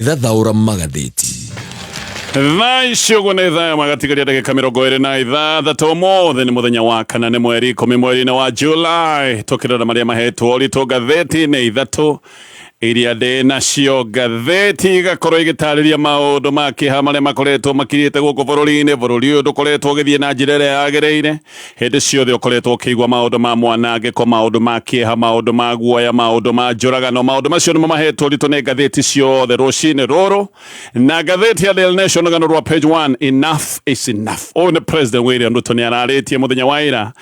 Thathaũra magathĩti. Thaa ici ũguo nĩ thaa magatigaria ndagĩka 26. Ũmũthĩ nĩ mũthenya wa kana, nĩ mweri 10 mweri-inĩ wa July. Tũkĩrora marĩa mahetwo ũritũ ngathĩti-inĩ ithatũ iria ndĩ nacio, ngathĩti igakorwo igĩtarĩria maũndũ ma kĩeha marĩa makoretwo makirĩte gũkũ bũrũri-inĩ. Bũrũri ũyũ ndũkoretwo ũgĩthiĩ na njĩra ĩrĩa yagĩrĩire. Hĩndĩ ciothe ũkoretwo ũkĩigua maũndũ ma mwanangĩko, maũndũ ma kĩeha, maũndũ ma guoya, maũndũ ma njũragano. Maũndũ macio nĩmo mahetwo ũritũ nĩ ngathĩti ciothe rũcinĩ rũrũ. Na ngathĩti ya Daily Nation, rũgano rwa page 1, "Enough is enough." Ũyũ nĩ President William Ruto, nĩ ararĩtie mũthenya wa ira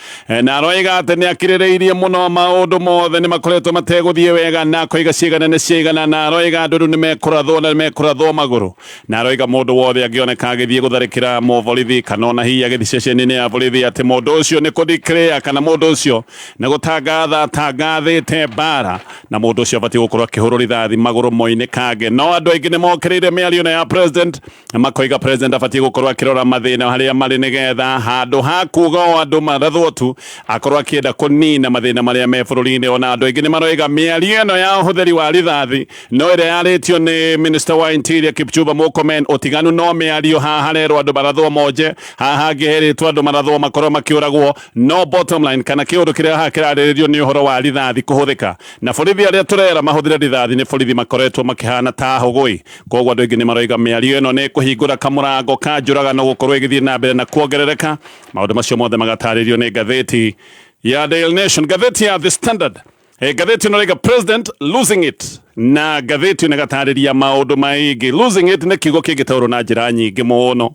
na aroiga atĩ nĩ akirĩrĩirie mũno, maũndũ mothe nĩ makoretwo mategũthiĩ wega, na akoiga ciĩgana nĩ ciaigana, na aroiga andũ rĩu nĩ mekũrathwo na nĩ mekũrathwo magũrũ, na aroiga mũndũ wothe angĩoneka agĩthiĩ gũtharĩkĩra mũborithi kana ona hihi agĩthiĩ ceceni-inĩ ya borithi, atĩ mũndũ ũcio nĩ kũ-declare kana mũndũ ũcio nĩ gũtangatha atangathĩte mbara, na mũndũ ũcio abatiĩ gũkorwo akĩhũrwo rithathi magũrũ moinĩkange. No andũ aingĩ nĩ mokĩrĩire mĩario ĩno ya president, makoiga president abatiĩ gũkorwo akĩrora mathĩna harĩa marĩ, nĩgetha handũ ha kuga o andũ marathwo tu, akorwo akĩenda kũnina mathĩna marĩa me bũrũri-inĩ. Ona andũ aingĩ nĩ maroiga mĩario ĩno ya ũhũthĩri wa rithathi no ĩrĩa yarĩtio nĩ Minister wa Interior Kipchumba Murkomen, ũtiganu no mĩario. Haha harerwo andũ marathwo monje, haha hangĩ herĩtwo andũ marathwo makorwo makĩũragwo, no bottom line kana kĩũndũ kĩrĩa haha kĩrarĩrĩrio nĩ ũhoro wa rithathi kũhũthĩka, na borithi arĩa tũrera mahũthĩre rithathi nĩ borithi makoretwo makĩhana ta hũgũi. Koguo andũ aingĩ nĩ maroiga mĩario ĩno nĩ kũhingũra kamũrango ka njũragano gũkorwo ĩgĩthiĩ na mbere na kuongerereka. Maũndũ macio mothe magatarĩrio nĩ ngathĩti ya Daily Nation. Ngathĩti ya The Standard, ngathĩti ĩno raiga "President losing it", na ngathĩti ĩno ĩgatarĩria maũndũ maingĩ. "Losing it" nĩ kiugo kĩngĩtaũrwo na njĩra nyingĩ mũno.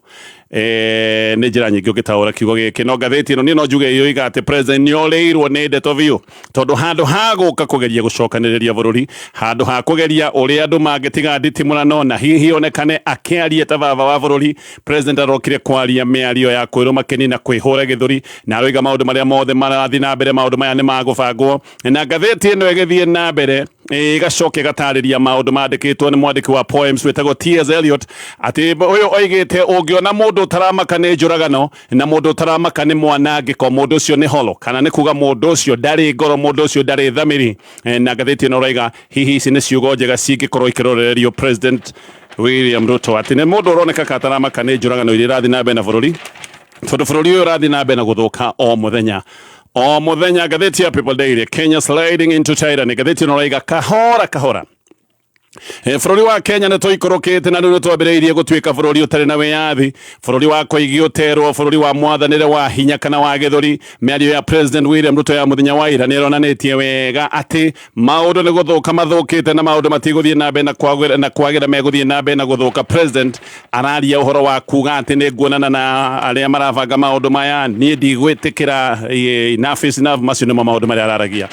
Nĩ njĩra nyingĩ ũngĩtaũra kiugo gĩkĩ, no ngathĩti ĩno niĩ no njuge yoiga atĩ president nĩ orĩirwo nĩ ndeto biũ, tondũ handũ ha gũka kũgeria gũcokanĩrĩria bũrũri, handũ ha kũgeria ũrĩa andũ mangĩtiga nditimũrano na hihi onekane akĩaria ta baba wa bũrũri, president arokire kwaria mĩario ya kwĩrũma kĩni na kwĩhũra gĩthũri, na aroiga maũndũ marĩa mothe marathiĩ na mbere, maũndũ maya nĩ magũbangwo. Na ngathĩti ĩno ĩgĩthiĩ na mbere ĩgacoka ĩgatarĩria maũndũ mandĩkĩtwo nĩ mwandĩki wa poems wĩtagwo T.S. Eliot, atĩ ũyũ oigĩte ũngĩona mũndũ ũtaramaka nĩ njũragano na mũndũ ũtaramaka nĩ mwanangĩko, mũndũ ũcio nĩ holo, kana nĩ kuga mũndũ ũcio ndarĩ ngoro, mũndũ ũcio ndarĩ thamiri. Na ngathĩti ĩno ũraiga hihi ici nĩ ciugo njega cingĩkorwo ikĩrorererio President William Ruto, atĩ nĩ mũndũ ũroneka ka ataramaka nĩ njũragano iria irathiĩ na mbere na bũrũri, tondũ bũrũri ũyũ ũrathiĩ na mbere na gũthũka o mũthenya o mũthenya. Ngathĩti ya People Daily, "Kenya sliding into tyranny". Ngathĩti ĩno ĩraiga kahora kahora bũrũri wa Kenya nĩ tũikũrũkĩte na rĩu nĩ twambĩrĩirie gũtuĩka bũrũri ũtarĩ na wĩyathi, bũrũri wa kũigio ũterwo, bũrũri wa mwathanĩre wa hinya kana wa gĩthũri. Mĩario ya President William Ruto ya mũthenya wa ira nĩ ĩronanĩtie wega atĩ maũndũ nĩ gũthũka mathũkĩte na maũndũ matigũthiĩ na mbere na kwagĩra, na kwagĩra megũthiĩ na mbere na gũthũka. President araria ũhoro wa kuga atĩ nĩ nguonana na arĩa marabanga maũndũ maya, niĩ ndigwĩtĩkĩra, enough is enough. Macio nĩmo maũndũ marĩa araragia.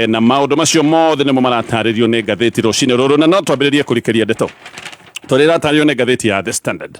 Na maũndũ macio mothe nĩmo maratarĩrio nĩ ngathĩti rũcinĩ rũrũ, na no twambĩrĩrie kũrikĩria ndeto tondũ ĩratarĩrio nĩ ngathĩti ya The Standard.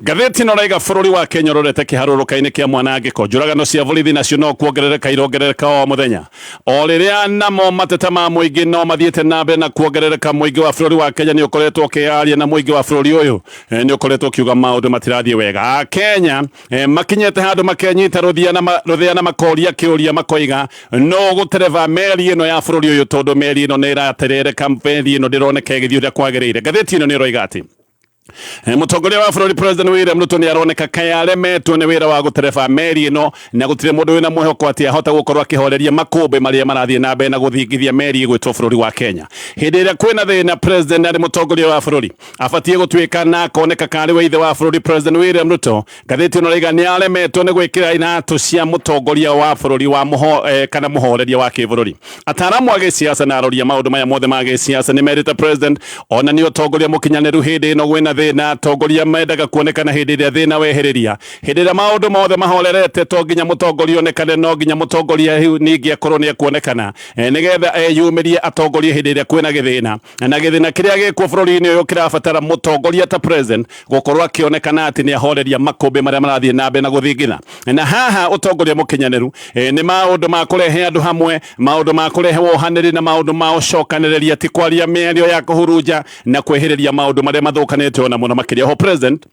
Ngathĩti ĩno raiga bũrũri wa Kenya ũrorete kĩharũrũka-inĩ kĩa mwanangĩko. Njũragano cia borithi nacio no kuongerereka irongerereka o mũthenya, o rĩrĩa namo mateta ma mũingĩ no mathiĩte na mbere na kuongerereka. Mũingĩ wa bũrũri wa Kenya nĩ ũkoretwo ũkĩaria, na mũingĩ wa bũrũri ũyũ nĩ ũkoretwo ũkiuga maũndũ matirathiĩ wega. Akenya makinyĩte handũ makenyita rũthĩa na makoria kĩũria, makoiga no gũtereba meri ĩno ya bũrũri ũyũ, tondũ meri ĩno nĩ ĩraterereka, meri ĩno ndĩroneka ĩgĩthiĩ ũrĩa kwagĩrĩire. Ngathĩti ĩno nĩ ĩroiga atĩ mũtongoria wa bũrũri President William Ruto nĩ aroneka kaĩ aremetwo nĩ wĩra wa gũtereba meri ĩno, na gũtirĩ mũndũ wĩna mwĩhoko atĩ ahota gũkorwo akĩhoreria makũmbĩ marĩa marathiĩ na mbere na gũthingithia meri ĩgwĩtwo bũrũri wa Kenya. Hĩndĩ ĩrĩa kwĩna thĩna, president arĩ mũtongoria wa bũrũri abatiĩ gũtuĩka na akoneka karĩ we ithe wa bũrũri. President William Ruto, ngathĩti ĩno raiga nĩ aremetwo nĩ gwĩkĩra iratũ cia mũtongoria wa bũrũri wa mũho, kana mũhoreria wa kĩbũrũri. Ataaramu a gĩsiasa na aroria maũndũ maya mothe ma gĩsiasa nĩ merĩte president ona nĩ ũtongoria mũkinyanĩru hĩndĩ ĩno gwĩna thĩna. Atongoria mendaga kuonekana hĩndĩ ĩrĩa thĩna wehereria, hĩndĩ ĩrĩa maũndũ mothe mahorerete. To nginya mũtongoria onekane, no nginya mũtongoria ningĩ akorwo nĩ ekuonekana nĩgetha eyumĩrie atongorie hĩndĩ ĩrĩa kwĩna gĩthĩna, na gĩthĩna kĩrĩa gĩkuo bũrũri-inĩ ũyũ kĩrabatara mũtongoria ta president gũkorwo akĩonekana atĩ nĩ ahoreria makũmbĩ marĩa marathiĩ na mbere na gũthingitha. Na haha ũtongoria mũkinyanĩru nĩ maũndũ ma kũrehe andũ hamwe, maũndũ ma kũrehe wohanĩri na maũndũ ma ũcokanĩrĩria, ti kwaria mĩario ya kũhurunja na kwĩhĩrĩria maũndũ marĩa mathũkanĩte ona mũno makĩria. Ho president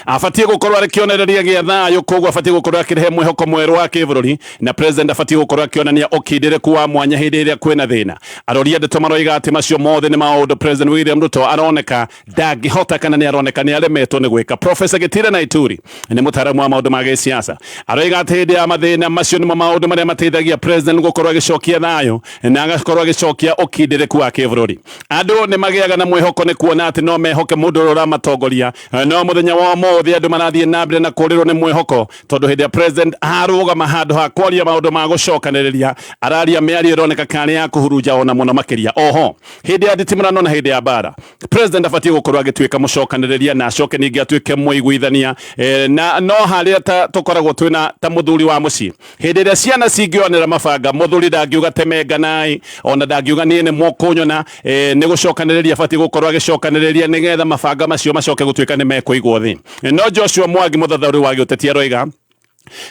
Abatiĩ gũkorwo arĩ kĩonereria gĩa thayũ, koguo abatiĩ gũkorwo akĩrehe mwĩhoko mwerũ wa kĩbũrũri, na president abatiĩ gũkorwo akĩonania ũkindĩrĩku wa mwanya hĩndĩ ĩrĩa kwĩna thĩna. Arori a ndeto maroiga atĩ macio mothe nĩ maũndũ President William Ruto aroneka ndangĩhota kana nĩ aroneka nĩ aremetwo nĩ gwĩka. Professor Gitira Naituri nĩ mũtaaramu wa maũndũ ma gĩsiasa, aroiga atĩ hĩndĩ ya mathĩna macio nĩmo maũndũ marĩa mateithagia president gũkorwo agĩcokia thayũ na agakorwo agĩcokia ũkindĩrĩku wa kĩbũrũri. Andũ nĩ magĩaga na mwĩhoko nĩ kuona atĩ no mehoke mũndũ ũrĩa ũramatongoria, no mũthenya wa ũmũthĩ andũ marathiĩ na mbere na kũrĩrwo nĩ mwĩhoko, tondũ hĩndĩ ya president arũgama handũ ha kwaria maũndũ ma gũcokanĩrĩria, araria mĩario ĩroneka karĩ ya kũhurunja ona mũno makĩria. Oho hĩndĩ ya nditimũrano na hĩndĩ ya mbara, president abatiĩ gũkorwo agĩtuĩka mũcokanĩrĩria na acoke ningĩ atuĩke mũiguithania. Na no harĩa ta tũkoragwo twĩna ta mũthuri wa mũciĩ, hĩndĩ ĩrĩa ciana cingĩoanĩra mabanga, mũthuri ndangiuga temenganai, ona ndangiuga niĩ nĩ mũkũnyona. Nĩ gũcokanĩrĩria abatiĩ gũkorwo agĩcokanĩrĩria nĩgetha mabanga macio macoke gũtuĩka nĩ mekũigwo thĩ. No Joshua Mwangi, mũthathaũri wa gĩũteti, aroiga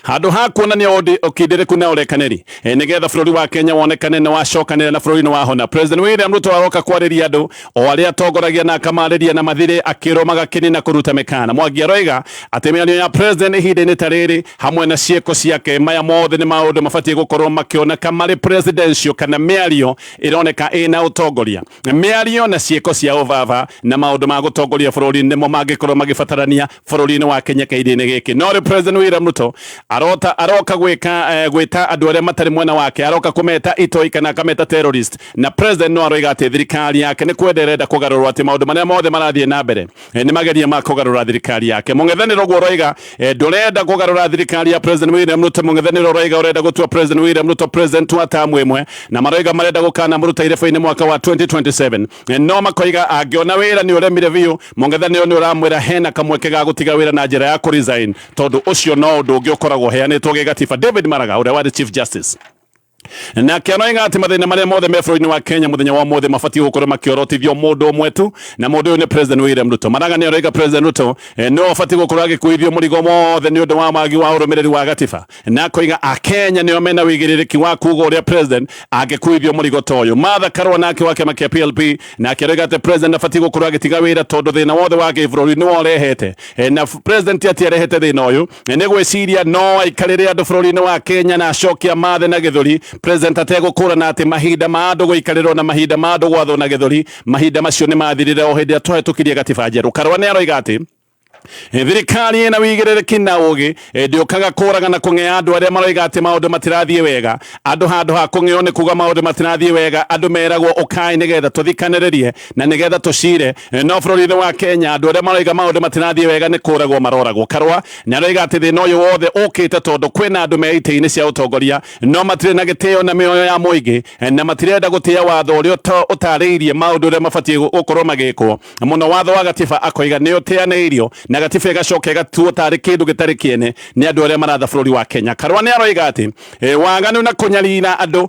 handũ ha kuonania ũkindĩrĩku na ũrekanĩri, nĩgetha bũrũri wa Kenya wonekane nĩ wacokanĩra na bũrũri nĩ wahona, President William Ruto aroka kwarĩria andũ o arĩa atongoragia na akamarĩria na mathirĩ akĩrũmaga kĩni na kũruta mĩkana. Mwangi aroiga atĩ mĩario ya president ihinda-inĩ ta rĩrĩ hamwe na ciĩko ciake, maya mothe nĩ maũndũ mabatiĩ gũkorwo makĩoneka marĩ presidential, kana mĩario ĩroneka ĩna ũtongoria. Mĩario na ciĩko cia ũbaba na maũndũ ma gũtongoria bũrũri nĩmo mangĩkorwo magĩbatarania bũrũri-inĩ wa Kenya kahinda-inĩ gĩkĩ. No rĩu President William Ruto arota aroka gwĩka gwĩta andũ arĩa matarĩ mwena wake, aroka kũmeta itoi kana akameta terrorist. Na president no aroiga atĩ thirikari yake nĩ kwenda ĩrenda kũgarũrwo, atĩ maũndũ marĩa mothe marathiĩ na mbere nĩ mageria ma kũgarũra thirikari yake. Mũng'ethanĩro guo ũroiga ndũrenda kũgarũra thirikari ya President William Ruto. Mũng'ethanĩro ũroiga ũrenda gũtua President William Ruto president wa tamu ĩmwe, na maroiga marenda gũkana mũruta irebe-inĩ mwaka wa 2027. No makoiga angĩona wĩra nĩ ũremire biũ, mũng'ethanĩro nĩ ũramwĩra hena kamweke ga gũtiga wĩra na njĩra ya kũresign, tondũ ũcio no ũndũ ũngĩ ũkoragwo ũheanĩtwo gĩgatiba. David Maraga ũrĩa warĩ Chief Justice nake aroiga atĩ mathĩna marĩa mothe me bũrũri-inĩ wa Kenya mũthenya wa ũmũthĩ mabatiĩ gũkorwo makĩorotithio mũndũ ũmwe tu, na mũndũ ũyũ nĩ President William Ruto. Maraga nĩ aroiga President Ruto nĩwe ũbatiĩ gũkorwo agĩkuithio mũrigo wothe nĩ ũndũ wa wagi wa ũrũmĩrĩri wa gatiba, na akoiga akenya nĩo mena wĩigĩrĩrĩki wa kuga ũrĩa president angĩkuithio mũrigo ta ũyũ. Martha Karua nake wa kĩama kĩa PLP nake aroiga atĩ president abatiĩ gũkorwo agĩtiga wĩra tondũ thĩna wothe wa gĩbũrũri nĩwe ũrehete. Na president ati arehete thĩna ũyũ nĩ gwĩciria no aikarĩre andũ bũrũri-inĩ wa Kenya na acokia mathe na gĩthũri, president ategũkũrana atĩ mahinda ma andũ gũikarĩrwo na mahinda ma andũ gwathwo na gĩthũri, mahinda macio nĩ mathirire o hĩndĩ ĩrĩa twahĩtũkirie gatiba njerũ. Karua nĩ aroiga atĩ thirikari ĩna wĩigĩrĩrĩki na ũgĩ ndĩũkaga kũraga na kũng'ea andũ arĩa maroiga atĩ maũndũ matirathiĩ wega. Andũ handũ ha kũng'eo nĩ kuga maũndũ matirathiĩ wega, andũ meragwo ũkai nĩgetha tũthikanĩrĩrie na nĩgetha tũcire. No bũrũri-inĩ wa Kenya andũ arĩa maroiga maũndũ matirathiĩ wega nĩ kũragwo maroragwo. Karua nĩ aroiga atĩ thĩna ũyũ wothe ũkĩte tondũ kwĩna andũ me itĩ-inĩ cia ũtongoria no matirĩ na gĩtĩo na mĩoyo ya mũingĩ, na matirenda gũtĩa watho ũrĩa ũtarĩirie maũndũ ũrĩa mabatiĩ gũkorwo magĩkwo, mũno watho wa gatiba. Akoiga nĩ ũteanĩirio na gatiba ĩgacoka ĩgatuo tarĩ kĩndũ gĩtarĩ kĩene nĩ andũ arĩa maratha bũrũri wa Kenya. Karua nĩ aroiga atĩ waganu na kũnyarira andũ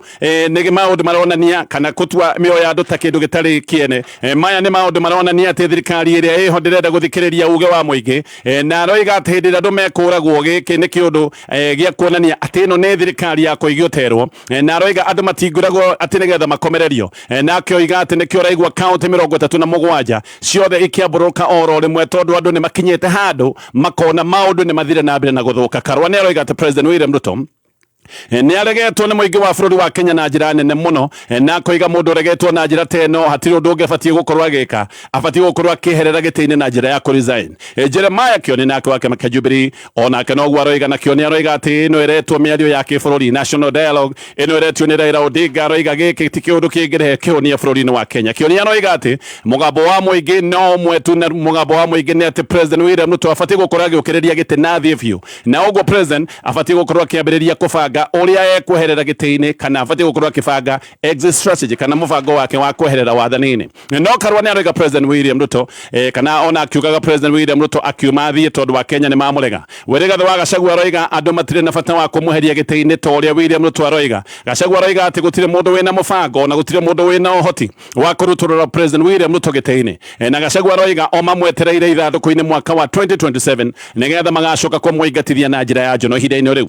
nĩ maũndũ maronania kana gũtua mĩoyo ya andũ ta kĩndũ gĩtarĩ kĩene. Maya nĩ maũndũ maronania atĩ thirikari ĩrĩa ĩho ndĩrenda gũthikĩrĩria uge wa mũingĩ. Na aroiga atĩ hĩndĩ ĩrĩa andũ mekũragwo, gĩkĩ nĩ kĩũndũ gĩa kuonania atĩ ĩno nĩ thirikari ya kũigio terwo. Na aroiga andũ matingũragwo atĩ nĩgetha makomererio. Na akĩoiga atĩ nĩkĩo ũraigua kaũntĩ 37 ciothe ikĩambũrũka oro rĩmwe, tondũ andũ nĩ makinyĩte handũ makona maũndũ nĩ mathire na mbere na gũthũka. Karua nĩ aroiga atĩ President William Ruto nĩ aregetwo nĩ mũingĩ wa bũrũri wa Kenya na njĩra nene mũno, na akoiga mũndũ ũregetwo na njĩra ta ĩno hatirĩ ũndũ ũngĩ abatiĩ gũkorwo agĩka, abatiĩ gũkorwo akĩeherera gĩtĩ-inĩ na njĩra ya kũresign. Jeremiah Kioni nake wa kĩama kĩa Jubilee onake noguo aroiga, na Kioni aroiga atĩ ĩno ĩretwo mĩario ya kĩbũrũri, national dialogue, ĩno ĩretio nĩ Raila Odinga. Aroiga gĩkĩ ti kĩũndũ kĩngĩrehe kĩhonia bũrũri-inĩ wa Kenya. Kioni aroiga atĩ mũgambo wa mũingĩ no ũmwe tu, na mũgambo wa mũingĩ nĩ atĩ President William Ruto abatiĩ gũkorwo agĩũkĩrĩria gĩtĩ na athiĩ biũ, na ũguo president abatiĩ gũkorwo akĩambĩrĩria kũbanga ũrĩa ekweherera gĩtĩ-inĩ, kana abatiĩ gũkorwo akĩbanga exit strategy kana mũbango wake wa kweherera wathani-inĩ. No Karua nĩ aroiga President William Ruto, kana ona akiugaga President William Ruto akiuma athiĩ tondũ wa Kenya nĩ mamũrega. We Rigathĩ wa Gachagua aroiga andũ matirĩ na bata wa kũmweheria gĩtĩ-inĩ ta ũrĩa William Ruto aroiga. Gachagua aroiga atĩ gũtirĩ mũndũ wĩna mũbango na gũtirĩ mũndũ wĩna ũhoti wa kũrutũrũra President William Ruto gĩtĩ-inĩ. Na Gachagua aroiga o mamwetereire ithandũkũ-inĩ mwaka wa 2027 nĩgetha magacoka kũmũingatithia na njĩra ya njono. Ihinda-inĩ rĩu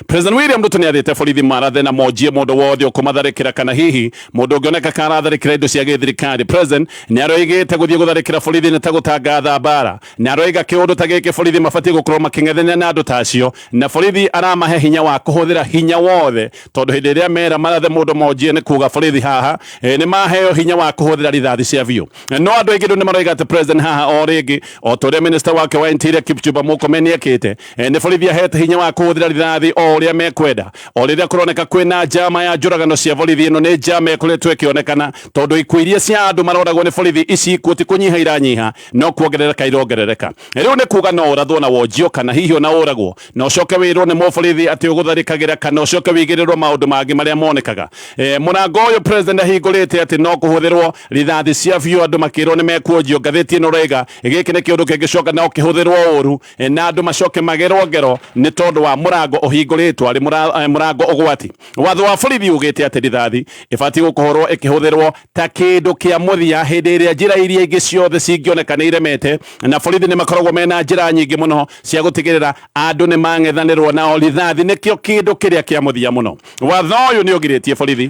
President William Ruto nĩathĩte borithi marathe na monjie mũndũ wothe ũkũmatharĩkĩra kana hihi mũndũ ũngĩoneka karatharĩkĩra indo cia gĩthirikari. President nĩaroigĩte gũthiĩ gũtharĩkĩra borithi nĩ ta gũtangatha mbara, na aroiga kĩũndũ ta gĩkĩ borithi mabatiĩ gũkorwo makĩng'ethania na andũ ta acio, na borithi aramahe hinya wa kũhũthĩra hinya wothe tondũ hĩndĩ ĩrĩa mera marathe mũndũ monjie nĩ kuga borithi haha nĩ maheo hinya wa kũhũthĩra rithathi cia biũ. No andũ aingĩ rĩu nĩ maroiga atĩ president haha o rĩngĩ o ta ũrĩa minister wake wa interior Kipchumba Murkomen ekĩte, nĩ borithi ahete hinya wa kũhũthĩra rithathi o ũrĩa mekwenda. O rĩrĩa kũroneka kwĩna njama ya njũragano cia borithi, ĩno nĩ njama ĩkoretwo ĩkĩonekana tondũ ikuũ iria cia andũ maroragwo nĩ borithi ici ikuũ ti kũnyiha iranyiha no kuongerereka irongerereka. Rĩu nĩ kuga no ũrathwo na wonjio kana hihi ona ũragwo na ũcoke wĩrwo nĩ mũborithi atĩ ũgũtharĩkagĩra kana ũcoke wĩigĩrĩrwo maũndũ mangĩ marĩa monekaga. Mũrango ũyũ president ahingũrĩte atĩ no kũhũthĩrwo rithathi cia biũ andũ makĩrwo nĩ mekuonjio. Ngathĩti ĩno raiga gĩkĩ nĩ kĩũndũ kĩngĩcoka no kĩhũthĩrwo ũru na andũ macoke magerwo ngero nĩ tondũ wa mũrango ũhingũrĩtwo arĩ mũrango ũgwati. Watho wa borithi ugĩte atĩ rithathi ĩbatiĩ gũkorwo ĩkĩhũthĩrwo ta kĩndũ kĩa mũthia hĩndĩ ĩrĩa njĩra iria ingĩ ciothe cingĩoneka nĩ iremete, na borithi nĩ makoragwo mena njĩra nyingĩ mũno cia gũtigĩrĩra andũ nĩ mang'ethanĩrwo nao. Rithathi nĩkĩo kĩndũ kĩrĩa kĩa mũthia mũno. Watho ũyũ nĩ ũgirĩtie borithi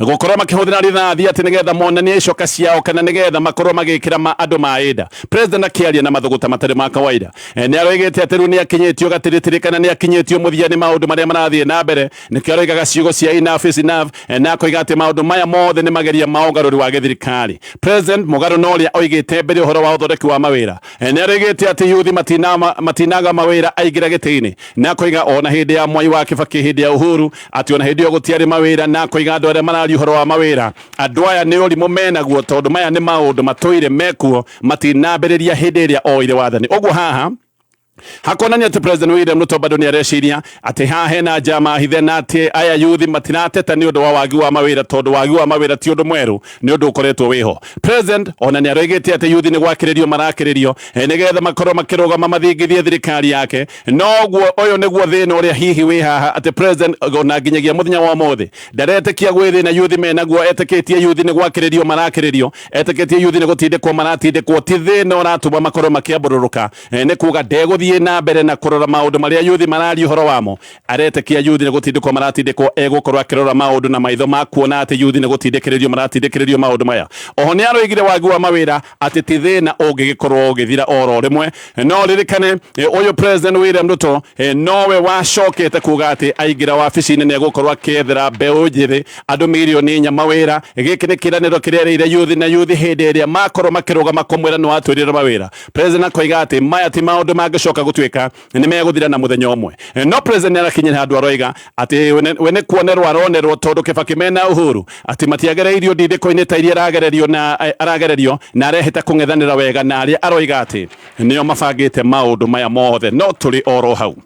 gũkorwo makĩhũthĩra rithathi atĩ nĩgetha monanie icoka ciao kana nĩgetha makorwo magĩkĩra ma andũ maĩnda. President akĩaria na mathũgũta matarĩ ma kawaida nĩ aroigĩte atĩ rĩu nĩ akinyĩtio gatiritiri kana nĩ akinyĩtio mũthia nĩ maũndũ marĩa marathiĩ na mbere, nĩkĩo aroigaga ciugo cia enough is enough, na akoiga atĩ maũndũ maya mothe nĩ mageria ma ũgarũri wa gĩthirikari. President mũgarũ na ũrĩa oigĩte mbere ũhoro wa ũthondeki wa mawĩra, nĩ aroigĩte atĩ yuthi matinaga mawĩra aingĩra gĩtĩ-inĩ, na akoiga ona hĩndĩ ya Mwai wa Kibaki hĩndĩ ya Uhuru atĩ ona hĩndĩ ĩyo gũtiarĩ mawĩra, na akoiga andũ arĩa mararia ũhoro wa mawĩra andũ aya nĩ ũrimũ menaguo tondũ maya nĩ maũndũ matũire mekuo matinambĩrĩria hĩndĩ ĩrĩa oire wathani. Ũguo haha hakonania atĩ President William Ruto bado nĩ areciria atĩ haha hena njama hithe na atĩ aya yuthi matirateta nĩ ũndũ wa wagi wa mawĩra tondũ wagi wa mawĩra ti ũndũ mwerũ, nĩ ũndũ ũkoretwo wĩho. President ona nĩ aroigĩte atĩ yuthi nĩ gwakĩrĩrio marakĩrĩrio nĩgetha makorwo makĩrũgama mathingithie thirikari yake. Noguo ũyũ nĩguo thĩna ũrĩa hihi wĩ haha atĩ president ona nginyagia mũthenya wa ũmũthĩ ndaretĩkia gwĩ thĩna yuthi menaguo, etĩkĩtie yuthi nĩ gwakĩrĩrio marakĩrĩrio, etĩkĩtie yuthi nĩ gũtindĩkwo maratindĩkwo, ti thĩna ũratũma makorwo makĩambũrũrũka. Nĩ kuga ndegũthiĩ na mbere na kũrora maũndũ marĩa yuthi mararia ũhoro wamo, aretĩkia yuthi nĩ gũtindĩkwo maratindĩkwo, egũkorwo akĩrora maũndũ na maitho ma kuona atĩ yuthi nĩ gũtindĩkĩrĩrio maratindĩkĩrĩrio maũndũ maya. Oho nĩ aroigire wagi wa mawĩra atĩ ti thĩna ũngĩgĩkorwo ũgĩthira oro rĩmwe. No ririkane ũyũ President William Ruto nowe wacokete kuga atĩ aingĩra wabici-inĩ nĩ egũkorwo akĩethera mbeũ njĩthĩ andũ mirioni 4 mawĩra. Gĩkĩ nĩ kĩĩranĩro kĩrĩa erĩire yuthi, na yuthi hĩndĩ ĩrĩa makorwo makĩrũgama kũmwĩra nĩ watwĩrire mawĩra, President akoiga atĩ maya ti maũndũ mangĩcoka gũtuĩka nĩ megũthira na mũthenya ũmwe. No president nĩ arakinyĩra handũ aroiga atĩ we nĩ kuonerwo aronerwo tondũ Kibaki mena Uhuru atĩ matiagereirio ndindĩko-inĩ ta iria aragererio na aragererio na arehĩta kũng'ethanĩra wega na arĩa aroiga atĩ nĩo mabangĩte maũndũ maya mothe. No tũrĩ oro hau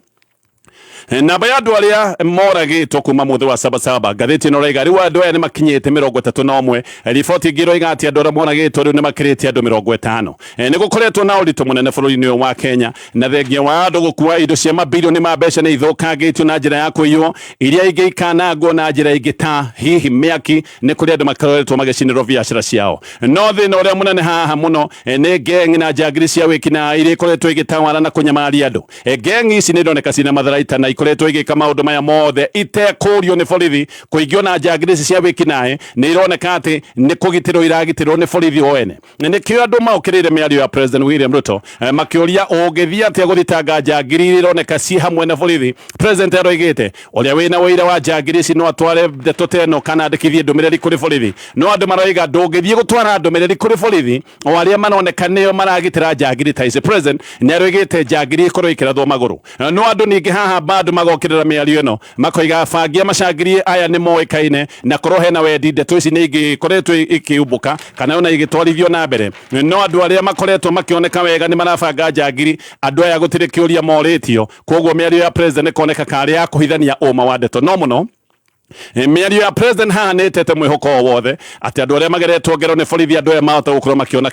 namba ya andũ arĩa moragĩtwo kuma mũthĩ wa Sabasaba, ngathĩti ĩno ĩroiga rĩu andũ aya nĩ makinyĩte 31. Riboti ĩngĩ ĩroiga atĩ andũ arĩa moragĩtwo rĩu nĩ makĩrĩte andũ 50. Nĩ gũkoretwo na ũritũ mũnene bũrũri-inĩ ũyũ wa Kenya, na thengia wa andũ gũkua indo cia mabilioni ma mbeca nĩ ithũkangĩtio na njĩra ya kũiywo, iria ingĩ ikanangwo na njĩra ingĩ ta hihi mĩaki. Nĩ kũrĩ andũ makoretwo magĩcinĩrwo biacara ciao. No thĩna ũrĩa mũnene haha mũno nĩ ngeng'i na njangiri cia wĩkinaĩ iria ikoretwo igĩtawara na kũnyamaria andũ. Ngeng'i ici nĩ ironeka ciĩna matharaita na ikoretwo igĩka maũndũ maya mothe itekũrio nĩ borithi. Kũingĩ ona njangiri ici cia wĩkinaĩ nĩ ironeka atĩ nĩ kũgitĩrwo iragitĩrwo nĩ borithi o ene. Nĩkĩo andũ maũkĩrĩire mĩario ya President William Ruto, makĩũria ũngĩthiĩ atĩa gũthitanga njangiri iria ironeka ciĩ hamwe na borithi. President aroigĩte ũrĩa wĩna ũira wa njangiri ici no atware ndeto ta ĩno kana andĩkithie ndũmĩrĩri kũrĩ borithi. No andũ maroiga ndũngĩthiĩ gũtwara ndũmĩrĩri kũrĩ borithi o arĩa maroneka nĩo maragitĩra njangiri ta ici. President nĩ aroigĩte njangiri ikorwo ikĩrathwo magũrũ. No andũ ningĩ haha bado magokĩrĩra mĩario ĩno makoiga bangi a macangiri aya nĩ moĩkaine na korwo hena wendi ndeto ici nĩ ingĩkoretwo ikiumbũka kana ona igĩtwarithio na mbere. No andũ arĩa makoretwo makĩoneka wega nĩ marabanga njangiri, andũ aya gũtirĩ kĩũria morĩtio, koguo mĩario ya president ĩkoneka karĩ ya kũhithania ũma wa ndeto. No mũno Mĩario ya president haha nĩ ĩtete mwĩhoko o wothe atĩ andũ arĩa mageretwo ngero nĩ borithi, andũ aya mahota gũkorwo makĩona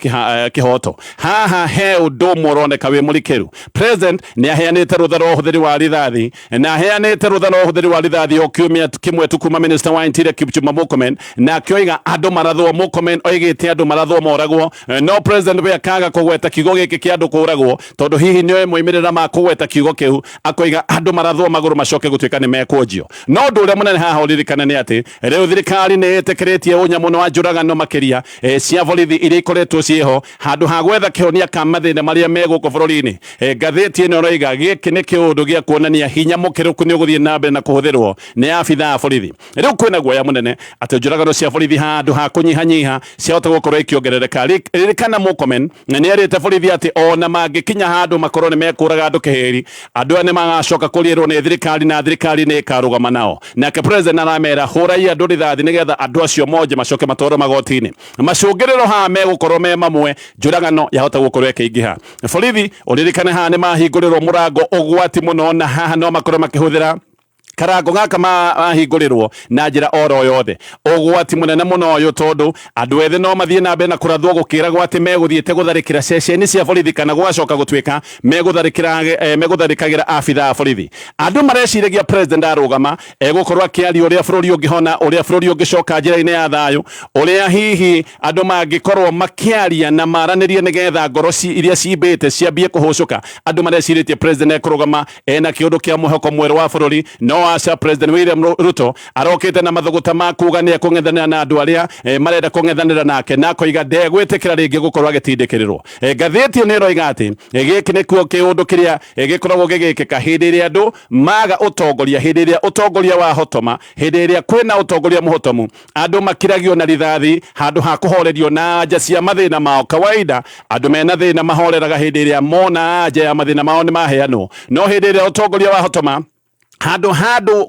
kĩhoto. Haha he ũndũ ũmwe ũroneka wĩ mũrikĩru. President nĩ aheanĩte rũtha rwa ũhũthĩri wa rithathi, na aheanĩte rũtha rwa ũhũthĩri wa rithathi o kiumia kĩmwe tu kuma minister wa Interior Kipchumba Murkomen, na akĩoiga andũ marathwo. Murkomen oigĩte andũ marathwo moragwo, no president we akaga kũgweta kiugo gĩkĩ kĩa andũ kũragwo, tondũ hihi nĩoĩ moimĩrĩra ma kũgweta kiugo kĩu. Akoiga andũ marathwo magũrũ macoke gũtuĩka nĩ mekũnjio. No ũndũ ũrĩa mũnene haha ũririkane nĩ atĩ rĩu thirikari nĩ ĩtĩkĩrĩtie ũnyamũno wa njũragano makĩria cia borithi iria ikoretwo ciĩho, handũ ha gwetha kĩhonia ka mathĩna marĩa me gũkũ bũrũri-inĩ. Ngathĩti ĩno ĩroiga gĩkĩ nĩ kĩũndũ gĩa kuonania hinya mũkĩrũku nĩ ũgũthiĩ na mbere na kũhũthĩrwo nĩ abithaa a borithi. Rĩu kwĩna guoya mũnene atĩ njũragano cia borithi handũ ha kũnyihanyiha ciahota gũkorwo ikĩongerereka. Ririkana Murkomen nĩ erĩte borithi atĩ ona mangĩkinya handũ makorwo nĩ mekũraga andũ kĩhĩri, andũ aya nĩ magacoka kũrĩrwo nĩ thirikari na thirikari nĩ ĩkarũgama nao. Nake president aramera hũrai andũ rithathi nĩgetha andũ acio monje macoke matwarwo magoti-inĩ. Macũngĩrĩro haha megũkorwo me mamwe, njũragano yahota gũkorwo ĩkĩingĩha. Borithi ũririkane haha nĩ mahingũrĩrwo mũrango ũgwati mũno, na haha no makorwo makĩhũthĩra karango gaka mahingũrĩrwo na njĩra oro yothe. Ũgwati mũnene mũno ũyũ, tondũ andũ ethĩ no mathiĩ na mbere na kũrathwo gũkĩragwo atĩ megũthiĩte gũtharĩkĩra ceceni cia borithi, kana gũgacoka gũtuĩka megũtharĩkagĩra abithaa a borithi. Andũ mareciragia president arũgama egũkorwo akĩaria ũrĩa bũrũri ũngĩhona, ũrĩa bũrũri ũngĩcoka njĩra-inĩ ya thayũ, ũrĩa hihi andũ mangĩkorwo makĩaria na maranĩrie nĩgetha ngoro iria cimbĩte ciambie kũhũcũka. Andũ marecirĩtie president ekũrũgama ena kĩũndũ kĩa mwĩhoko mwerũ wa bũrũri, no aca. President William Ruto arokĩte na mathũgũta ma kuga nĩ ekũng'ethanĩra na andũ arĩa marenda kũng'ethanĩra nake, na akoiga ndegwĩtĩkĩra rĩngĩ gũkorwo agĩtindĩkĩrĩrwo. Ngathĩti ĩno ĩroiga atĩ gĩkĩ nĩkuo kĩũndũ kĩrĩa gĩkoragwo gĩgĩkĩka hĩndĩ ĩrĩa andũ maga ũtongoria, hĩndĩ ĩrĩa ũtongoria wahotoma, hĩndĩ ĩrĩa kwĩna ũtongoria mũhotomu, andũ makiragio na rithathi handũ ha kũhorerio na anja cia mathĩna mao. Kawaida andũ mena thĩna mahoreraga hĩndĩ ĩrĩa mona anja ya mathĩna mao nĩ maheanwo, no hĩndĩ ĩrĩa ũtongoria wahotoma, handũ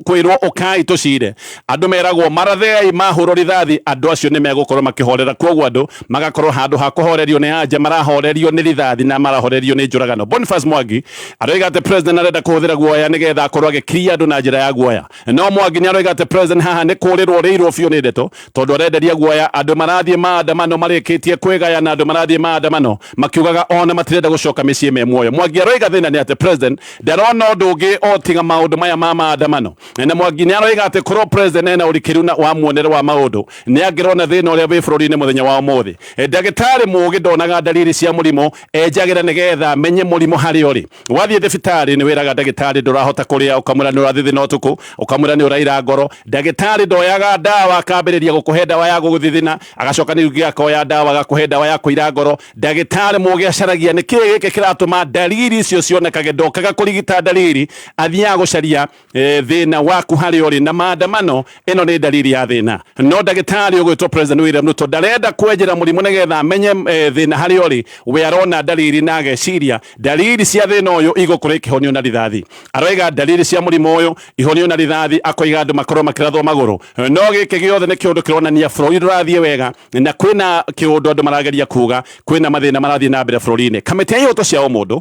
kwĩrwo ũkai tũcire, andũ meragwo marathei, mahũrwo rithathi, andũ acio nĩ megũkorwo makĩhorera. Koguo andũ magakorwo handũ ha kũhorerio nĩ anja, marahorerio nĩ rithathi na marahorerio nĩ njũragano. Boniface Mwangi aroiga atĩ president arenda kũhũthĩra guoya nĩgetha akorwo agĩkiria andũ na njĩra ya guoya. No Mwangi nĩ aroiga atĩ president haha nĩ kũrĩrwo rĩirwo biũ nĩ ndeto, tondũ arenderia guoya andũ marathiĩ maandamano marĩkĩtie kwĩgaya, na andũ marathiĩ maandamano makiugaga ona matirenda gũcoka mĩciĩ me muoyo. Mwangi aroiga thĩna nĩ atĩ president ndarona ũndũ ũngĩ o tiga maũndũ maya ma maandamano. Na Mwangi nĩ aroiga atĩ korwo president ena ũrikĩru na wa muonere wa maũndũ, nĩ angĩrona thĩna ũrĩa wĩ bũrũri-inĩ mũthenya wa ũmũthĩ. Ndagĩtarĩ mũũgĩ ndonaga ndariri cia mũrimũ, enjagĩra nĩgetha amenye mũrimũ harĩa ũrĩ. Wathiĩ thibitarĩ nĩ wĩraga ndagĩtarĩ ndũrahota kũrĩa, ũkamwĩra nĩ ũrathithina ũtukũ, ũkamwĩra nĩ ũraira ngoro. Ndagĩtarĩ ndoyaga ndawa akambĩrĩria gũkũhe ndawa ya gũgũthithina, agacoka ningĩ akoya ndawa agakũhe ndawa ya kũira ngoro. Ndagĩtarĩ mũũgĩ acaragia nĩ kĩĩ gĩkĩ kĩratũma ndariri icio cionekage. Ndokaga kũrigita ndariri, athiaga gũcaria thĩna waku harĩa ũrĩ. Na maandamano ĩno nĩ ndariri ya thĩna, no ndagĩtarĩ ũgwĩtwo President William Ruto ndarenda kwenjera mũrimũ nĩgetha amenye thĩna harĩa ũrĩ. We arona ndariri na ageciria ndariri cia thĩna ũyũ igũkorwo ikĩhonio na rithathi. Aroiga ndariri cia mũrimũ ũyũ ihonio na rithathi, akoiga andũ makorwo makĩrathwo magũrũ. No gĩkĩ gĩothe nĩ kĩũndũ kĩronania bũrũri ndũrathiĩ wega, na kwĩna kĩũndũ andũ marageria kuga kwĩna mathĩna marathiĩ na mbere bũrũri-inĩ. Kamĩtĩ ya ihoto cia ũmũndũ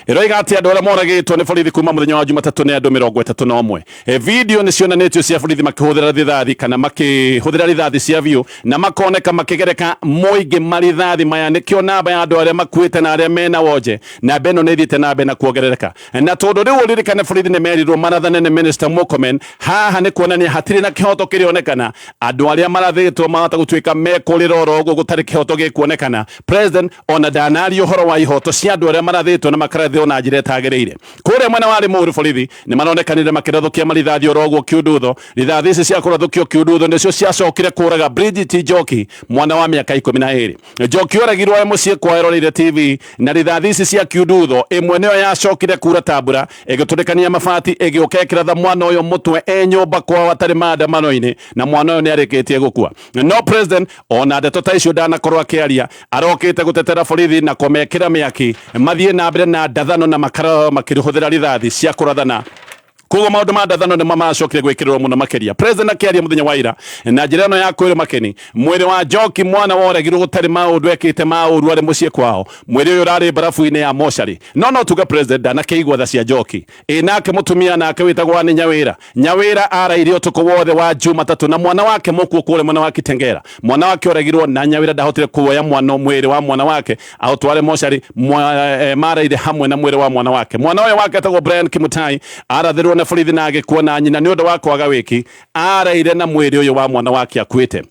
ĩroiga atĩ andũ arĩa moragĩtwo nĩ borithi kuma mũthenya wa Jumatatũ nĩ andũ 31. Video nĩ cionanĩtio cia borithi makĩhũthĩra rithathi kana makĩhũthĩra rithathi cia biũ, na makoneka makĩgereka mũingĩ marithathi maya. Nĩkĩo namba ya andũ arĩa makuĩte na arĩa mena wonje, namba ĩno nĩ ĩthiĩte na mbere na kuongerereka. Na tondũ rĩu ũririkane borithi nĩ merirwo marathane nĩ Minister Murkomen, haha nĩ kuonania hatirĩ na kĩhoto kĩrĩonekana. Andũ arĩa marathĩtwo mahota gũtuĩka mekũrĩra oro ũguo gũtarĩ kĩhoto gĩkuonekana. President ona ndanaria ũhoro wa ihoto cia andũ arĩa marathĩtwo na makarathĩrwo na njĩra ĩtagĩrĩire. Kũrĩa mwena wa Limuru borithi nĩ maronekanire makĩrathũkia marithathi oro ũguo kiundutho. Rithathi ici cia kũrathũkio kiundutho nĩcio ciacokire kũraga Bridget Njoki, mwana wa mĩaka 12. Njoki oragirwo e mũciĩ kwao eroreire TV, na rithathi ici cia kiundutho ĩmwe nĩyo yacokire kura ta mbura ĩgĩtũrĩkania mabati ĩgĩũka ĩkĩratha mwana ũyũ mũtwe e nyũmba kwao atarĩ maandamano-inĩ, na mwana ũyũ nĩ arĩkĩtie gũkua. No president ona ndeto ta icio ndanakorwo akĩaria, arokĩte gũtetera borithi na kũmekĩra mĩaki mathiĩ na mbere na ndathano na makara makĩhũthĩra rithathi cia kũrathana. Koguo maũndũ ma ndathano nĩmo maracokire gwĩkĩrĩrwo mũno makĩria. President akĩaria mũthenya wa ira na njĩra ĩno ya kwĩrwo makeni, mwĩrĩ wa Njoki mwana woregirwo gũtarĩ maũndũ ekĩte ma ũru arĩ mũciĩ kwao. Mwĩrĩ ũyũ ũrarĩ mbarabu-inĩ ya mocarĩ. No no tuge president ndanakĩigua tha cia Njoki. Ĩ nake mũtumia nake wĩtagwo Anne Nyawĩra. Nyawĩra araire ũtukũ wothe wa Jumatatũ na mwana wake mũkuũ kũrĩa mwena wa Kitengela. Mwana wake oregirwo na Nyawĩra ndahotire kuoya mwana mwĩrĩ wa mwana wake aũtware mocarĩ. Maraire hamwe na mwĩrĩ wa mwana wake. Mwana ũyũ wake etagwo Brian Kimutai arathirwo nĩ borithi na agĩkua na nyina nĩ ũndũ wa kwaga wĩki. Araire na mwĩrĩ ũyũ wa mwana wake akuĩte.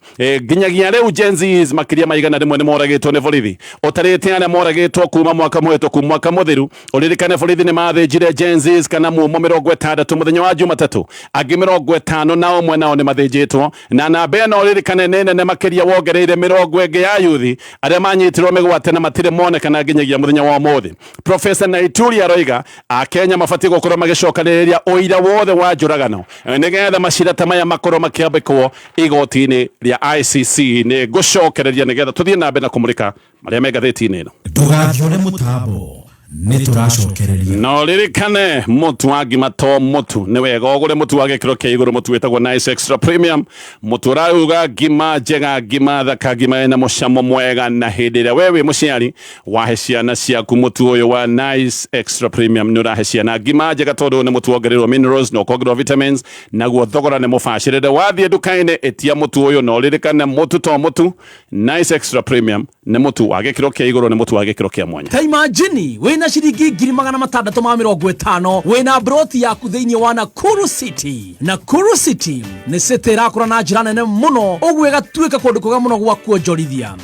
Nginyagia rĩu Gen Zs makĩria ma 100 nĩ moragĩtwo nĩ borithi. Ũtarĩte arĩa moragĩtwo kuma mwaka mũhĩtũku mwaka mũthiru. Ũririkane borithi nĩ mathĩnjire Gen Zs kana mumo 60 mũthenya wa Jumatatũ. Angĩ 51 nao nĩ mathĩnjĩtwo. Na namba ĩno ũririkane nĩ nene makĩria wongereire mĩrongo ĩngĩ ya yuthi arĩa manyitirwo mĩgwate na matirĩ monekana nginyagia mũthenya wa ũmũthĩ. Professor Naituri aroiga Akenya mabatiĩ gũkorwo magĩcokanĩrĩria ũira wothe wa njũragano nĩgetha macira ta maya makorwo makĩambĩkwo igoti-inĩ rĩa ICC. Nĩ ngũcokereria nĩgetha tũthiĩ na mbere na kũmũrĩka marĩa me ngathĩti-inĩ ĩno. Ndũgathiore mũtambo, nĩ tũracokereria. No ririkane mũtu wa ngima to mũtu, nĩ wega ũgũre mũtu wa gĩkĩro kĩa igũrũ, mũtu wĩtagwo Nice Extra Premium, mũtu ũraruga ngima njega, ngima thaka, ngima ĩna mũcamo mwega. Na hĩndĩ ĩrĩa we wĩ mũciari wahe ciana ciaku mũtu ũyũ wa Nice Extra Premium, nĩ ũrahe ciana ngima njega tondũ nĩ mũtu wongereirwo minerals na ũkongererwo vitamins, naguo thogora nĩ mũbacĩrĩre. Wathiĩ nduka-inĩ ĩtia mũtu ũyũ, na ũririkane mũtu to mũtu, Nice Extra Premium nĩ mũtu wa gĩkĩro kĩa igũrũ, nĩ mũtu wa gĩkĩro kĩa mwanya. Ta imagine wĩna ciringi 650,000 wĩna broti yaku thĩinĩ wa Nakuru City. Nakuru City nĩ city ĩrakũra na njĩra nene mũno, ũguo ĩgatuĩka kũndũ kwega mũno gwa kuonjorithia.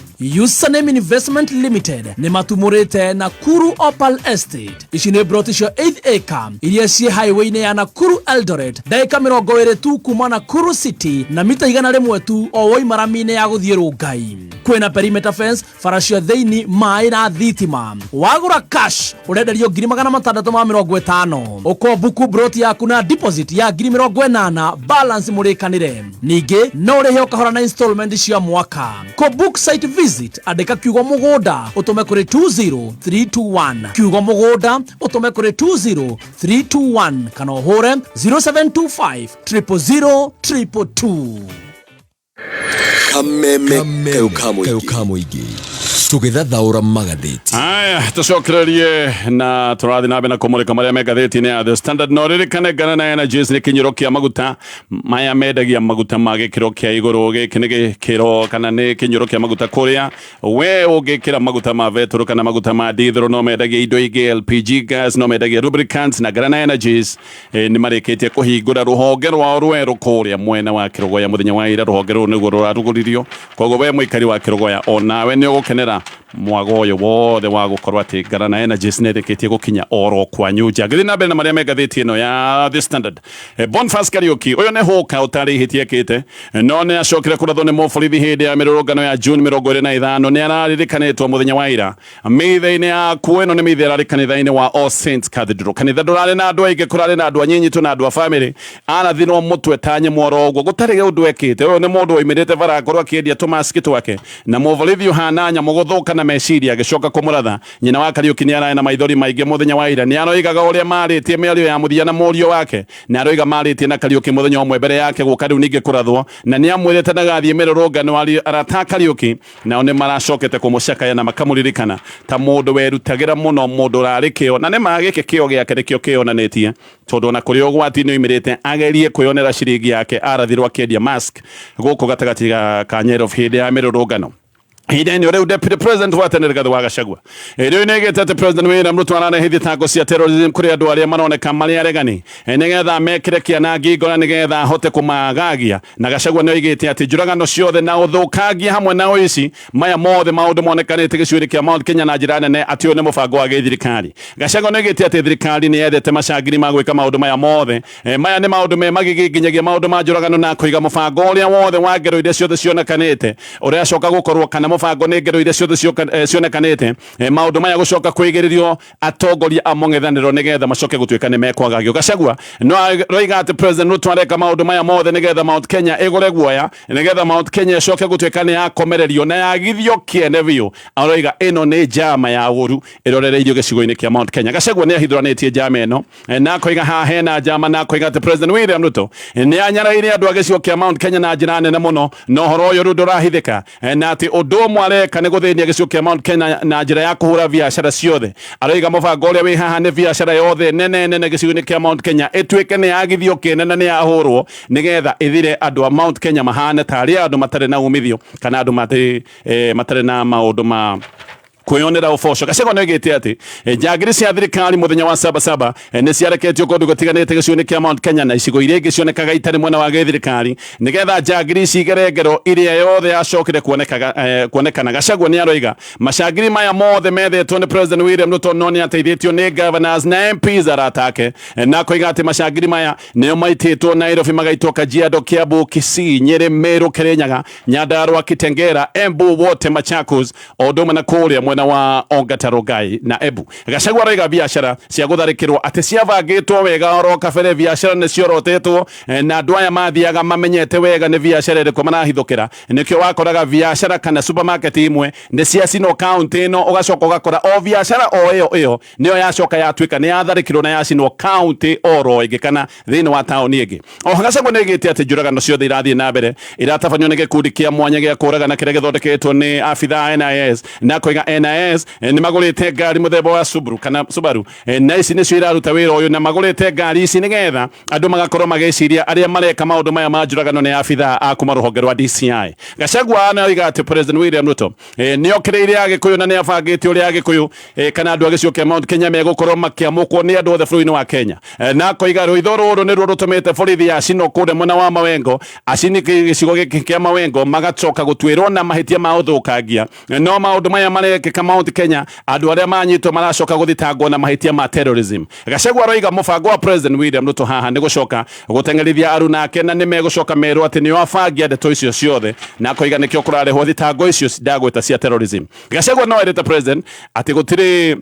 Username Investment Limited nĩ matumũrĩte Nakuru Opal Estate. Ici nĩ broti cia 8 acre iria ciĩ highway-inĩ ya Nakuru Eldoret, ndagĩka 20 tu kuma Nakuru City na mita 100 tu o woima rami-inĩ ya gũthiĩ Rongai. Kwĩna perimeter fence, bara cia thĩinĩ, maĩ na thitima. Wagũra cash ũrenderio 650,000. Ũkombuku broti yaku na deposit ya 80,000, balance mũrĩkanĩre. Ningĩ no ũrĩhe o kahora na installment cia mwaka. Kũ book site visit andĩka kiugo mũgũnda ũtũme kũrĩ 20321, kiugo mũgũnda ũtũme kũrĩ 20321 kana ũhũre 0725 000 222. Kameme kayo ka mũingĩ tũgĩthathaũra magathĩti. Aya, tũcokererie na tũrathiĩ na mbere na kũmũrĩka marĩa me ngathĩti-inĩ ya The Standard. No ririkane Ngana na Energies nĩ kĩnyũro kĩa maguta maya mendagia maguta ma gĩkĩro kĩa igũrũ. Gĩkĩ nĩ gĩkĩro kana nĩ kĩnyũro kĩa maguta kũrĩa we ũngĩkĩra maguta ma betũrũ kana maguta ma dithũrũ. No mendagia indo ingĩ, LPG gas, no mendagia lubricants. Na Ngana na Energies nĩ marĩkĩtie kũhingũra rũhonge rwao rwerũ kũrĩa mwena wa Kĩrũgoya mũthenya wa ira. Rũhonge rũrũ nĩguo rũrarugũririo, koguo we mũikari wa Kĩrũgoya onawe nĩ ũgũkenera mwago ũyũ wothe wa gũkorwo atĩ Ngarana Energies nĩ ĩrĩkĩtie gũkinya oro kwanyu nja. Ngĩthiĩ na mbere na marĩa me ngathĩti ĩno ya The Standard, Boniface Kariuki ũyũ nĩ hũka ũtarĩ ihĩtia ekĩte, no nĩ acokire kũrathwo nĩ mũborithi hĩndĩ ya mĩrũrũngano ya June 25. Nĩ araririkanĩtwo mũthenya wa ira mĩthĩ-inĩ yaku. Ĩno nĩ mĩthĩ ĩrarĩ kanitha-inĩ wa All Saints Cathedral. Kanitha ndũrarĩ na andũ aingĩ, kũrarĩ na andũ anyinyi tu na andũ a family. Arathirwo mũtwe ta nyamũ oro ũguo gũtarĩ ũndũ ekĩte. Ũyũ nĩ mũndũ waimĩrĩte bara akorwo akĩendia tũmaski twake, na mũborithi ũhana nyamũ gũthũka na meciria agĩcoka kũmũratha. Nyina wa Kariuki nĩ ararĩ na maithori maingĩ mũthenya wa ira. Nĩ aroigaga ũrĩa marĩtie mĩario ya mũthia na mũriũ wake. Nĩ aroiga marĩtie na Kariuki mũthenya ũmwe mbere yake gũka rĩu ningĩ kũrathwo, na nĩ amwĩrĩte ndagathiĩ mĩrũrũngano. Arata a Kariuki nao nĩ maracokete kũmũcakaya na makamũririkana ta mũndũ werutagĩra mũno, mũndũ ũrarĩ kĩo, na nĩ ma gĩkĩ kĩo gĩake nĩkĩo kĩonanĩtie, tondũ ona kũrĩ ũgwati nĩ oimĩrĩte agerie kwĩyonera ciringi yake. Arathirwo akĩendia mask gũkũ gatagatĩ ka Nairobi hĩndĩ ya mĩrũrũngano. Ihinda-inĩ rĩu Deputy President wa tene Rigathi wa Gachagua rĩu nĩ aigĩte atĩ President William Ruto ararehe thitango cia terrorism kũrĩ andũ arĩa maroneka marĩ aregani nĩgetha mekĩre kĩana ngingo na nĩgetha ahote kũmagagia. Na Gachagua nĩ oigĩte atĩ njũragano ciothe na ũthũkangia hamwe na ũici, maya mothe maũndũ monekanĩte gĩcigo-inĩ kĩa Mount Kenya na njĩra nene, atĩ ũyũ nĩ mũbango wa gĩthirikari. Gachagua nĩ oigĩte atĩ thirikari nĩ yethete macangiri ma gwĩka maũndũ maya mothe. Maya nĩ maũndũ me magigi nginyagia maũndũ ma njũragano, na kũiga mũbango ũrĩa wothe wa ngero iria ciothe cionekanĩte ũracoka gũkorwo kana Mũbango nĩ ngero iria ciothe cionekanĩte maũndũ maya gũcoka kwĩgĩrĩrio atongoria a mũng'ethanĩro nĩgetha macoke gũtuĩka nĩ mekwagagio. Gachagua no aroiga atĩ President Ruto areka maũndũ maya mothe nĩgetha Mount Kenya ĩgũre guoya, nĩgetha Mount Kenya ĩcoke gũtuĩka nĩ yakomererio na yagithio kĩene biũ. Aroiga ĩno nĩ njama ya ũru ĩrorereirio gĩcigo-inĩ kĩa Mount Kenya. Gachagua nĩ ahithũranĩtie njama ĩno na akoiga haha hena njama, na akoiga atĩ President William Ruto nĩ anyaraire andũ a gĩcigo kĩa Mount Kenya na njĩra nene mũno, na ũhoro ũyũ rĩu ndũrahithĩka, na atĩ ũndũ ũmwe areka nĩ gũthĩnia gĩcigo kĩa Mount Kenya na njĩra ya kũhũra biacara ciothe. Aroiga mũbango ũrĩa wĩ haha nĩ biacara yothe nene nene gĩcigo-inĩ kĩa Mount Kenya ĩtuĩke nĩ yagithio kĩene na nĩ yahũrwo, nĩgetha ĩthire andũ a Mount Kenya mahane tarĩ andũ matarĩ na umithio kana andũ matarĩ na maũndũ ma kwĩyonera ũboco. Gachagua nĩoigĩte atĩ njangiri cia thirikari mũthenya wa Sabasaba nĩ ciareketio kũndũ gũtiganĩte gĩcigo-inĩ kĩa Mount Kenya na icigo iria ingĩ cionekaga itarĩ mwena wa gĩthirikari, nĩgetha njangiri ici igere ngero iria yothe yacokire kuonekana. Gachagua nĩ aroiga macangiri maya mothe methetwo nĩ President William Ruto no nĩ ateithĩtio nĩ governors na MPs arata ake, na akoiga atĩ macangiri maya nĩo maitĩtwo Nairobi, magaitwo Kajiado, Kiambu, Kisii, Nyeri, Meru, Kirinyaga, Nyandarua, Kitengela, Embu, wote Machakos, o ũndũ ũmwe na kũrĩa mwena wa Ongata, Rongai na Embu. Gachagua aroiga biacara cia gũtharĩkĩrwo atĩ ciabangĩtwo wega oro kabere, biacara nĩ ciorotetwo na andũ aya mathiaga mamenyete wega nĩ biacara ĩrĩkũ marahithũkĩra. Nĩkĩo wakoraga biacara kana supermarket imwe nĩ ciacinwo kaunti ĩno, ũgacoka ũgakora o biacara o ĩyo ĩyo nĩyo yacoka yatuĩka nĩ yatharĩkĩrwo na yacinwo kaunti oro ĩngĩ kana thĩinĩ wa taũni ĩngĩ. Oho Gachagua nĩ oigĩte atĩ njũragano ciothe irathiĩ na mbere iratabanio nĩ gĩkundi kĩa mwanya gĩa kũragana kĩrĩa gĩthondeketwo nĩ abithaa a NIS, na akoiga NIS nĩ magũrĩte ngari mũthemba wa Subaru kana Subaru, na ici nĩcio iraruta wĩra ũyũ, na magũrĩte ngari ici nĩgetha andũ magakorwo magĩciria arĩa mareka maũndũ maya ma njũragano nĩ abithaa a kuma rũhonge rwa DCI. Gachagua nĩ oiga atĩ President William Ruto nĩ okĩrĩire Agĩkũyũ na nĩ abangĩte ũrĩa Agĩkũyũ kana andũ a gĩcigo kĩa Mount Kenya megũkorwo makĩamũkwo nĩ andũ othe bũrũri-inĩ wa Kenya, na akoiga rũitho rũrũ nĩruo rũtũmĩte borithi yacinwo kũrĩa mwena wa Mawengo, acini gĩcigo gĩkĩ kĩa Mawengo magacoka gũtuĩrwo na mahĩtia ma ũthũkangia. No maũndũ maya marekĩka Mount Kenya, andũ arĩa manyitwo maracoka gũthitangwo na mahĩtia ma terrorism. Gachagua aroiga mũbango wa President William Ruto haha nĩ gũcoka gũteng'erithia aruna ake, na nĩ megũcoka merwo atĩ nĩo abangi a ndeto icio ciothe, na akoiga nĩkĩo kũrarehwo thitango icio ndagwĩta cia terrorism. Gachagua no erĩte President atĩ gũtirĩ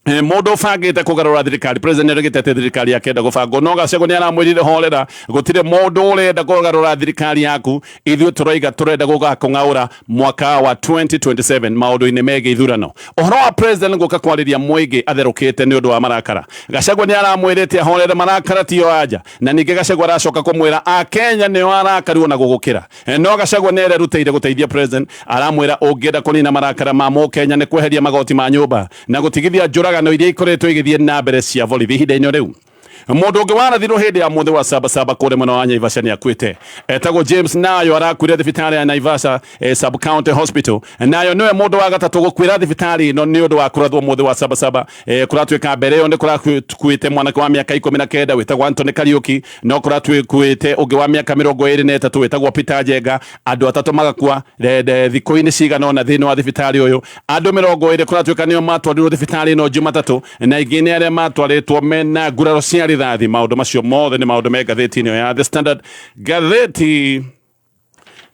mũndũ ũbangĩte kũgarũra thirikari. President nĩaregete atĩ thirikari yake enda gũbangwo, no Gachagua nĩ aramwĩrire horera, gũtirĩ mũndũ ũrenda kũgarũra thirikari yaku, ithuĩ tũroiga tũrenda gũgakũng'aũra mwaka wa 2027 maũndũ-inĩ megiĩ ithurano. Ũhoro wa President gũka kwarĩria mũingĩ atherũkĩte nĩ ũndũ wa marakara, Gachagua nĩ aramwĩrĩte ahorere, marakara tiyo anja, na ningĩ Gachagua aracoka kũmwĩra akenya nĩo arakaru ona gũgũkĩra. No Gachagua nĩ ererutĩire gũteithia President, aramwĩra ũngĩenda kũnina marakara ma mũkenya nĩ kweheria magoti ma nyũmba na gũtigithia njũragano iria ikoretwo igĩthiĩ na mbere cia borithi ihinda-inĩ rĩu. Mũndũ ũngĩ warathirwo hĩndĩ ya mũthĩ wa Sabasaba kũrĩa mwena wa Naivasha nĩ akuĩte, etagwo James Nayo, arakuire thibitarĩ ya Naivasha Sub County Hospital. Nayo nĩwe mũndũ wa gatatũ gũkuĩra thibitarĩ ĩno nĩ ũndũ wa kũrathwo mũthĩ wa Sabasaba. Kũratuĩka mbere ĩyo nĩ kũrakuĩte mwanake wa mĩaka 19 wĩtagwo Anthony Kariuki, no kũratuĩte ũngĩ wa mĩaka 23 wĩtagwo Peter Njenga. Andũ atatũ magakua thikũ-inĩ cigana ũna thĩinĩ wa thibitarĩ ũyũ. Andũ 20 kũratuĩka nĩo matwarirwo thibitarĩ ĩno Jumatatũ, na aingĩ nĩ arĩa matwarĩtwo mena nguraro cia rithathi. Maũndũ macio mothe nĩ maũndũ me ngathĩti-inĩ ĩyo ya The Standard. Ngathĩti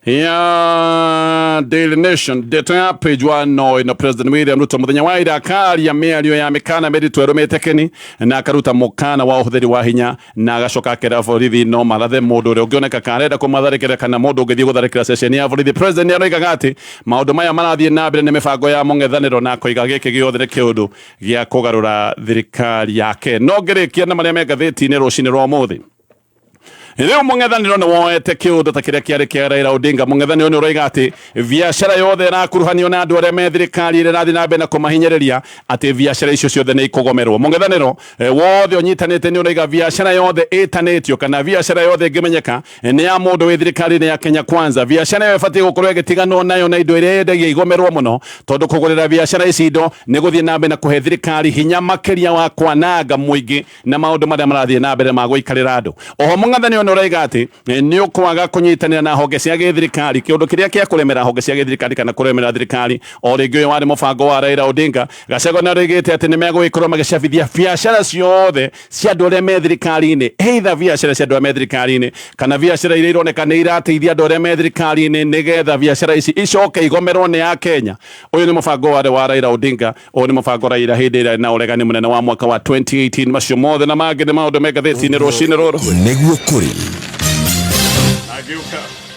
ya Daily Nation, ndeto ya page 1 no ĩno: President William Ruto mũthenya wa ira akaria mĩario ya mĩkana mĩritũ ĩrũmĩte kĩni, na akaruta mũkana wa ũhũthĩri wa hinya, na agacoka akera borithi no marathe mũndũ ũrĩa ũngĩoneka karenda kũmatharĩkĩra kana mũndũ ũngĩthiĩ gũtharĩkĩra ceceni ya borithi. President nĩ aroigaga atĩ maũndũ maya marathiĩ na mbere nĩ mĩbango ya mũng'ethanĩro, na akoiga gĩkĩ gĩothe nĩ kĩũndũ gĩa kũgarũra thirikari yake. No ngĩrĩkia na marĩa me ngathĩti-inĩ rũcinĩ rwa ũmũthĩ. Rĩu mũng'ethanĩro nĩ woete kĩũndũ ta kĩrĩa kĩarĩ kĩa Raila Odinga. Mũng'ethanĩro nĩ ũroiga atĩ biacara yothe ĩrakuruhanio na andũ arĩa me thirikari ĩrĩa ĩrathiĩ na mbere na kũmahinyĩrĩria, atĩ biacara icio ciothe nĩ ikũgomerwo. Mũng'ethanĩro wothe ũnyitanĩte nĩ ũroiga biacara yothe ĩtanĩtio kana biacara yothe ĩngĩmenyeka nĩ ya mũndũ wĩ thirikari-inĩ ya Kenya Kwanza, biacara ĩyo ĩbatiĩ gũkorwo ĩgĩtiganwo nayo na indo iria yendagia igomerwo mũno, tondũ kũgũrĩra biacara ici indo nĩ gũthiĩ na mbere na kũhe thirikari hinya makĩria wa kwananga mũingĩ na maũndũ marĩa marathiĩ na mbere ma gũikarĩra andũ. Oho mũng'ethanĩro Azimio nĩ ũraiga atĩ nĩ ũkwaga kũnyitanĩra na honge cia gĩthirikari, kĩũndũ kĩrĩa kĩa kũremera honge cia gĩthirikari kana kũremera thirikari. O rĩngĩ ũyũ warĩ mũbango wa Raila Odinga. Gachagua nĩ arĩgĩte atĩ nĩ megũgĩkorwo magĩcabithia biacara ciothe cia andũ arĩa me thirikari-inĩ, either biacara cia andũ arĩa me thirikari-inĩ kana biacara iria ironeka nĩ irateithia andũ arĩa me thirikari-inĩ, nĩgetha biacara ici icoke igomerwo nĩ Akenya. Ũyũ nĩ mũbango warĩ wa Raila Odinga. Ũyũ nĩ mũbango Raila hĩndĩ ĩrĩa na ũregani mũnene wa mwaka wa 2018. Macio mothe na mangĩ nĩ maũndũ me ngathĩti-inĩ rũcinĩ rũrũ. Nĩguo kũrĩ. Agĩũka.